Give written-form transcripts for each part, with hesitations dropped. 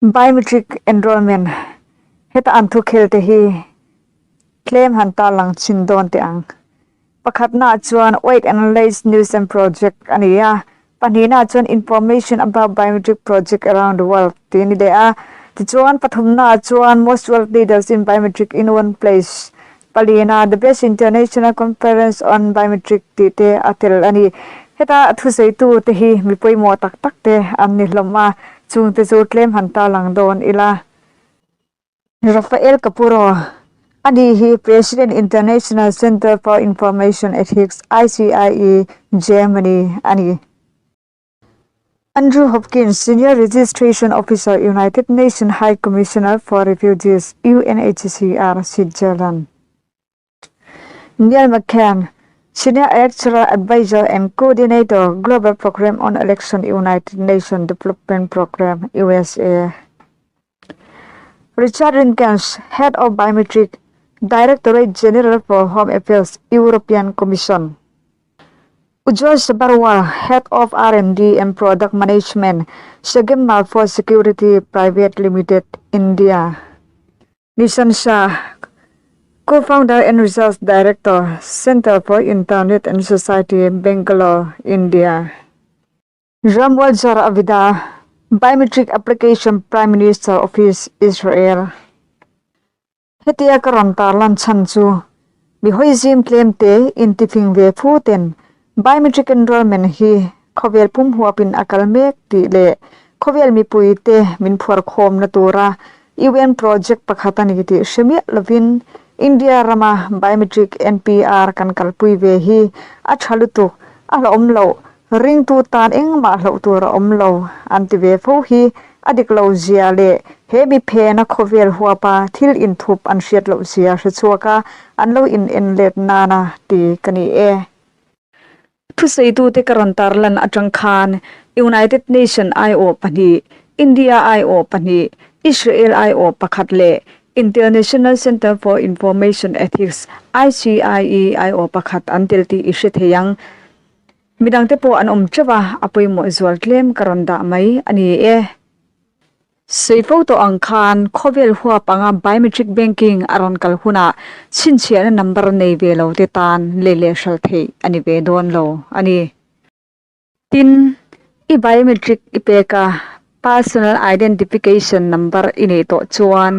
Biometric enrollment, Heta an thu khel te hi tlem han tarlang chhin dawn teh ang. Pakhatnaah chuan Wait Analyse News and Project a ni a, pahnihnaah chuan Information about Biometric Project around the World tih a ni leh a, tichuan pathumnaah chuan Most World Leaders in Biometric in One Place, palina The Best International Conference on Biometric tih te a tel a ni. Heta thusawitu te hi mi pawimawh tak tak te an ni hlawm a, chungte chu tlem han tarlang dawn ila. Rafael Capurro, Ani hi President International Center for Information Ethics, ICIE, Germany a ni. Andrew Hopkins, Senior Registration Officer, United Nations High Commissioner for Refugees, UNHCR, Switzerland. Neil McCann, Senior Electoral Advisor and Coordinator, Global Programme on Election, United Nations Development Programme, USA. Richard Rinkens, Head of Biometric, Directorate General for Home Affairs, European Commission. Ujjwal Sabharwal, Head of R&D and Product Management, Segem for Security Private Limited, India. Nishan Shah, Co-founder and Research Director, Centre for Internet and Society, Bangalore, India. Ramwalzar Avida, Biometric Application Prime Minister Office, Israel. Hetia ka rawn tarlan chhan chu mi hawi zim tlem te intifing ve fu ten biometric enrollment hi khawvel pum huapin a kal mek tih leh khawvel mipui te min phuar khawmna tura UN project pakhat a ni tih hre miah lovin India rama biometric NPR kan kalpui ve hi a tha lutuk a hlauhawm loh ringtu tan engmah hlauh tur a awm lo an ti ve fo hi a dik lo zia leh he mi phena khawvel huapa thil inthup an hriat loh zia hre chhuak a an lo in en let nana ti ka ni e. Thusaitute ka rawn tarlan atang khan United Nation aiawh pahnih, India aiawh pahnih, Israel aiawh pakhat leh International Center for Information Ethics, ICIE, aiawh pakhat an tel tih i hre thei ang. Midangte pawh an awm teuh a, a pawimawh zual tlem ka rawn dah mai a ni e. Sawi fo tawh ang khan khawvel huap anga biometric banking a rawn kal hunah chhinchhiahna number nei ve lo te tan lei leh hral theih a ni ve dawn lo a ni. Tin, i biometric i pek a, personal identification number i neih tawh chuan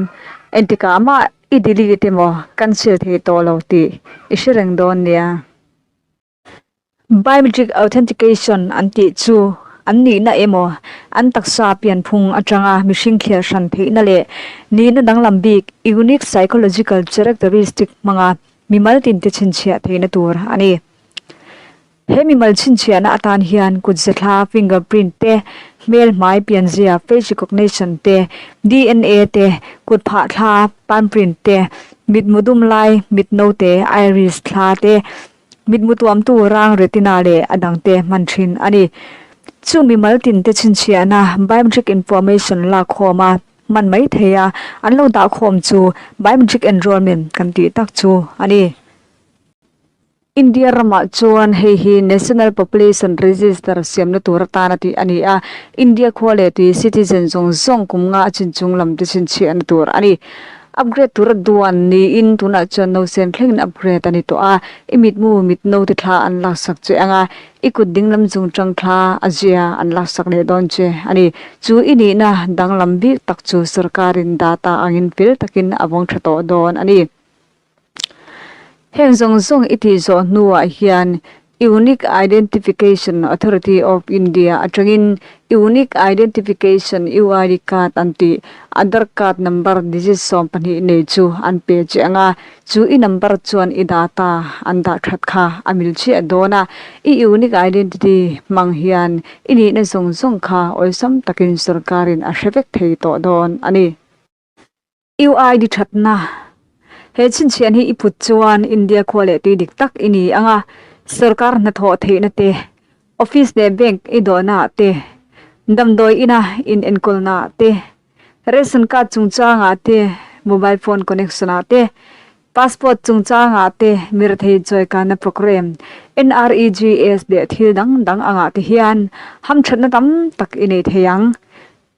engtikah mah i delete emaw cancel thei tawh lo tih i hre reng dawn nia. Biometric authentication an tih chu an nihna emaw an taksa pianphung atanga mihring thliar hran theihna leh nihna danglam bik, unique psychological characteristic, hmanga mimal tinte chhinchhiah theihna tur a ni. He mimal chhinchhiahna atan hian kutze thla, fingerprint, te, hmel hmai pianzia, face recognition, te, DNA te, kut phah thla, palm print, te, mitmu dum lai, mit note, iris, thla te, Mitmu tuamtu rang retina leh a dangte hman thin a ni. Chu mimal tinte chhinchhiahna biometric information lakkhawm a hman mai thei a, an lo dahkhawm chu biometric enrollment kan tih tak chu a ni. India ramah chuan hei hi National Population Register siamna tur atana tih a ni a, India khua leh tui citizen zawng zawng kum nga a chin chung lamte chhinchhiahna tur a ni. Upgrade tura duan niin tunah chuan nausen thlengin upgrade a ni tawh a, i mitmu mit note thla an laksak che ang a, i kut dinglam chungchang thla a zia an laksak leh dawn che a ni. Chu i nihna danglam bik tak chu sorkarin data angin fel takin a vawng tha tawh dawn a ni. Heng zawng zawng i tih zawh hnuah hian Unique Identification Authority of India atangin Unique Identification, UID, card an tih, Aadhaar card number digit 12 nei chu an pe che ang a, chu i number chuan i data an dah that kha a mil chiah dawn a, i Unique Identity hmang hian i nihna zawng zawng kha awlsam takin sorkarin a hre vek thei tawh dawn a ni. UID thatna, He chhinchhian hi i put chuan India khua leh tui dik tak i ni ang a, sorkar hnathawh theihna te, office leh bank i dawhna ah te, damdawi ina in enkawlna ah te, ration card chungchang ah te, mobile phone connection ah te, passport chungchang ah te, mirethei chawikanna programme, NREGS leh thil dang dang angah te hian hamthatna tam tak i nei thei ang.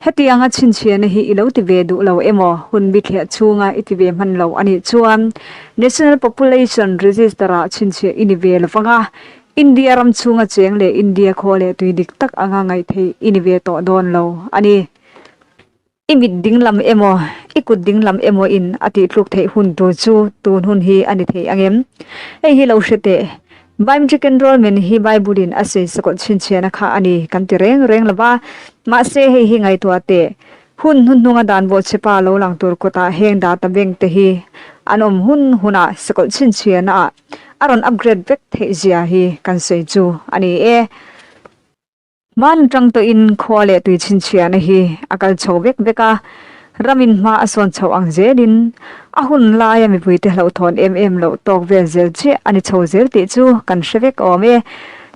Hetianga chhinchhiahna hi i lo ti ve duh lo emaw, hun bithliah chhunga i ti ve hman lo a nih chuan National Population Register-ah chhinchhiah i ni ve lo vang a, India ram chhunga cheng leh India khaw leh tui dik tak anga ngaih theih i ni ve tawh dawn lo a ni. I mit dinglam emaw, i kut dinglam emaw in a tihtluk theih hun tur chu tun hun hi a ni thei ang em? Hei hi lo hre teh. Biometric enrollment hi Bible in a sawi sakawlh chhinchhiahna kha a ni kan ti reng reng lo va, mahse hei hi ngaihtuah teh. Hun hnuhnunga dan bawhchhepa lo lang tur kawtah heng data bank te hi an awm hun hunah sakawlh chhinchhiahna ah a rawn upgrade vek theih zia hi kan sawi chu a ni e. Hman tang tawhin khua leh tui chhinchhiahna hi a kal chho vek vek a, ramin hma a sawn chhoh ang zelin a hun laia mipuite hlauhthawn em em loh tawk vel zel chiah a ni chho zel tih chu kan hre vek awm e.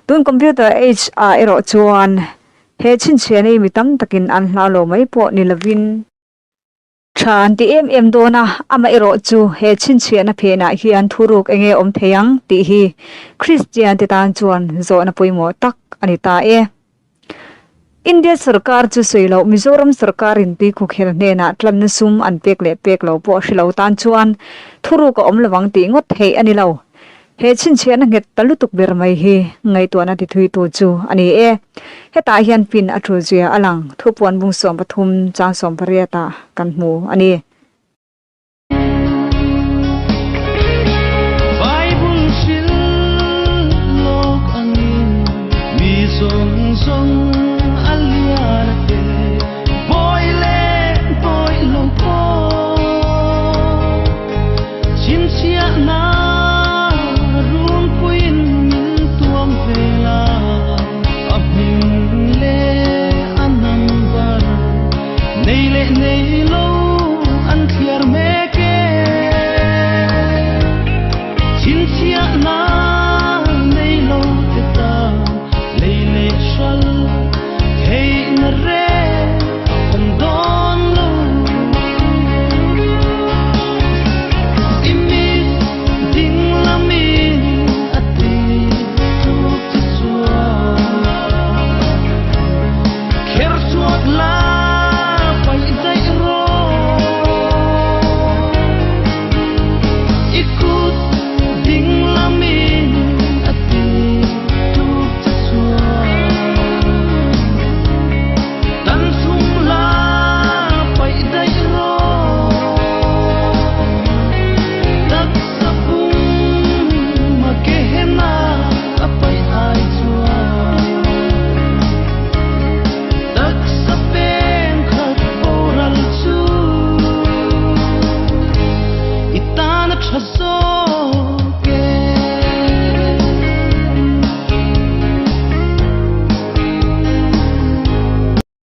Tun computer age ah erawh chuan he chhinchhiahna hi mi tam takin an hlau lo mai pawh ni lovin, Tha an ti em em dawn a, amaherawh chu he chhinchhiahna phenah hian thuruk enge awm thei ang tih hi Kristian te tan chuan zawhna pawimawh tak a ni ta e. India sorkar chu sawi loh Mizoram sorkarin tuikhukhel hnenah tlanna sum an pek leh pek lo pawh hre lo tan chuan thuruk a awm lovang tih ngawt theih a ni lo. He chhinchhiahna nghet ta lutuk ber mai hi ngaihtuahna tithuitu chu a ni e. Hetah hian pin a tul zia a lang, thupuan bung 13 chang 18 ah kan hmu a ni. Bible hril lawk angin mi zawng zawng a lian a te, bawi leh bawi lo pawh. Chhinchhiahna runpuiin min tuam vel a, a hming leh a number nei leh nei lo an thliar mek e. Chhinchhiahna nei lo te tan lei leh hral theihna reng a awm dawn lo. I mit ding lamin a ti tluk che chuan kher chhuak la paih daih rawh. I kut ding lamin a ti tluk che chuan tan thum la paih daih rawh. Taksa pum a Gehenna a paih ai chuan taksa peng khat boral chu i tan a tha zawk.